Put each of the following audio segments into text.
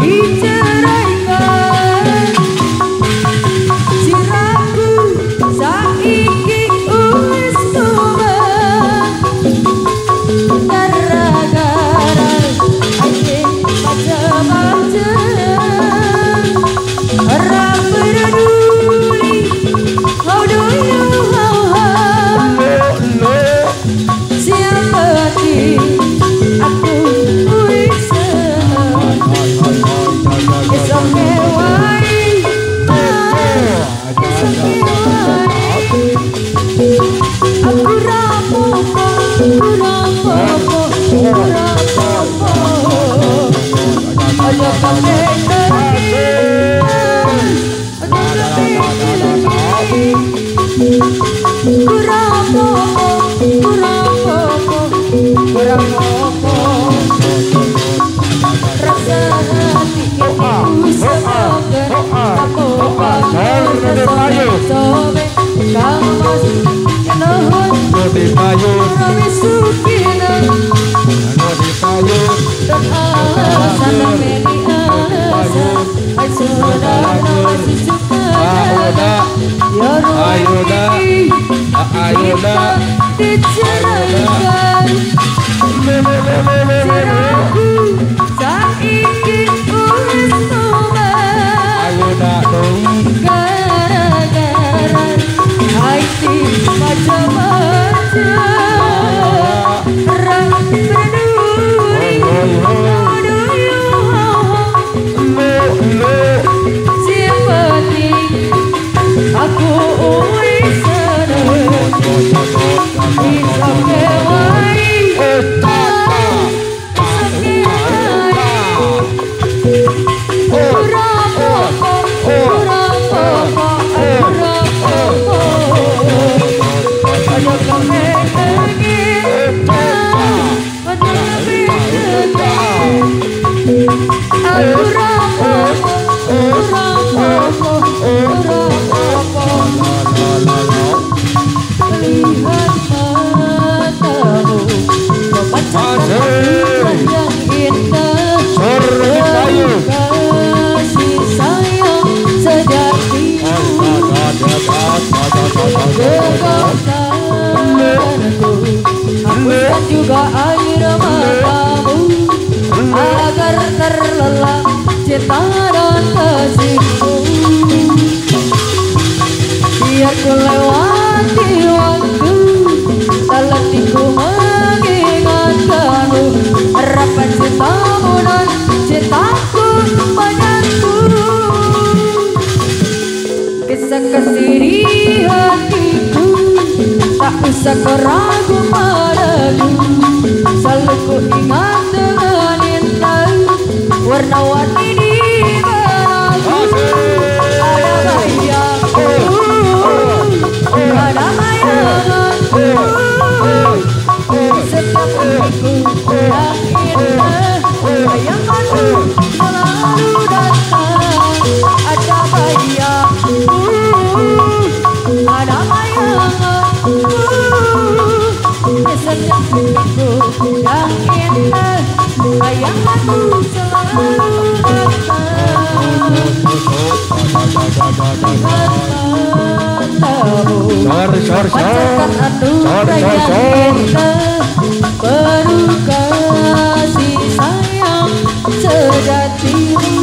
Diceraikan. Payun, dan alasan many alasan, ayo diceraikan. Saiki wis tobat, gara-gara hati macam-macam, ra peduli, simpati aku wis seneng, bisa mewai. Lihat matamu, memancarkan yang indah, kasih sayang sejatimu. Genggam tanganku, hapuskan juga air matamu, agar terlelap cinta dan kasihmu. Biar ku lewati waktu, tak letih ku mengingatkanmu, harapan cintamu dan cintaku menyatu. Kisah kasih di hatiku, tak usah kau ragu padaku, selalu ku ingat dengan indah warna-warni di benakku. Ada bayangku, ada bayanganku, setiap hatiku yang indah, bayanganmu selalu datang. Ada bayangku, ada bayanganku, setiap hatiku yang indah, bayanganmu selalu datang. Pancarkan anugerah yang indah, penuh kasih sayang sejatimu.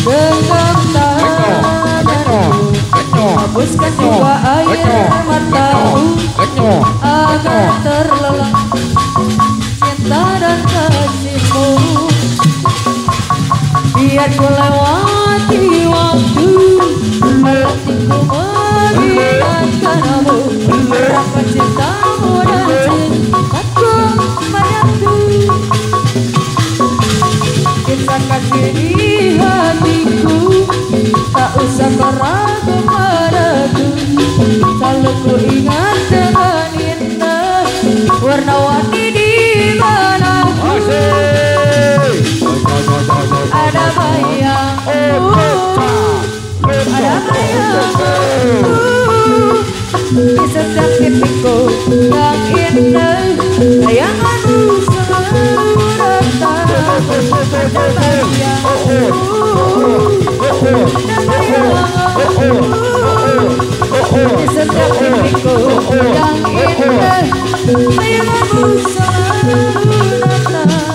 Genggam tanganku, hapuskan juga air matamu, agar terlelap cinta dan kasihmu. Biar ku lewati waktu, hatiku mengingatkanmu, harapan cintamu dan cintaku menyatu. Kisah kasih di hatiku, tak usah kau ragu padaku, selalu ku ingat dengan indah warna-warni di benakku. Ada bayangmu, ada bayangmu, di setiap mimpiku yang indah, bayanganmu selalu datang. Ada bayangmu, ada bayangmu, di setiap mimpiku yang indah, bayanganmu selalu datang.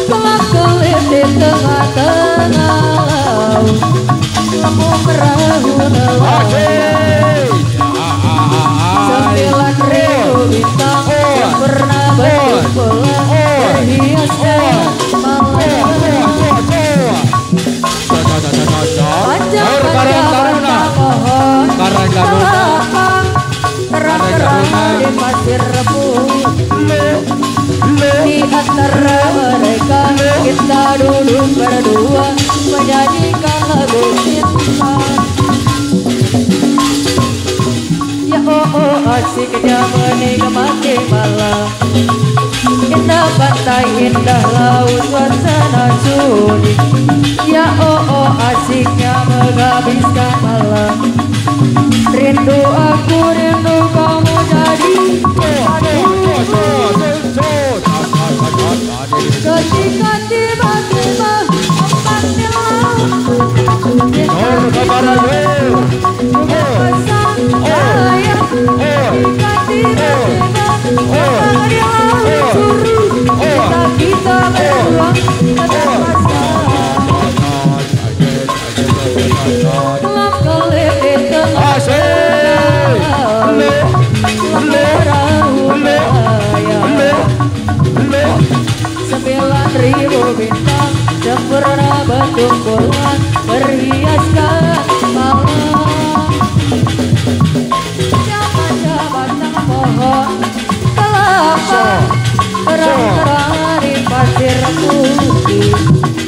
Kelap-kelip di tengah-tengah laut, lampu perahu nelayan, 9.000 bintang yang pernah berkumpulan berhias dalam malam. Panjang-panjang pohon kelapa, terang-terang di pasir putih. Di antara mereka kita duduk berdua menyanyikan lagu cinta. Ya oh oh asiknya menikmati malam. Indah pantai, indah laut, suasana sunyi. Ya oh oh asiknya menghabiskan malam. Rindu aku, rindu kamu jadi ketika tiba-tiba ombak di laut ketika tiba-tiba ombak di laut surut, kita berjuang tetap kelap kelip di tengah 9.000 bintang sempurna berkumpulan berhiaskan malam. Siapa-siapa pohon kelapa terang-terang di pasir putih.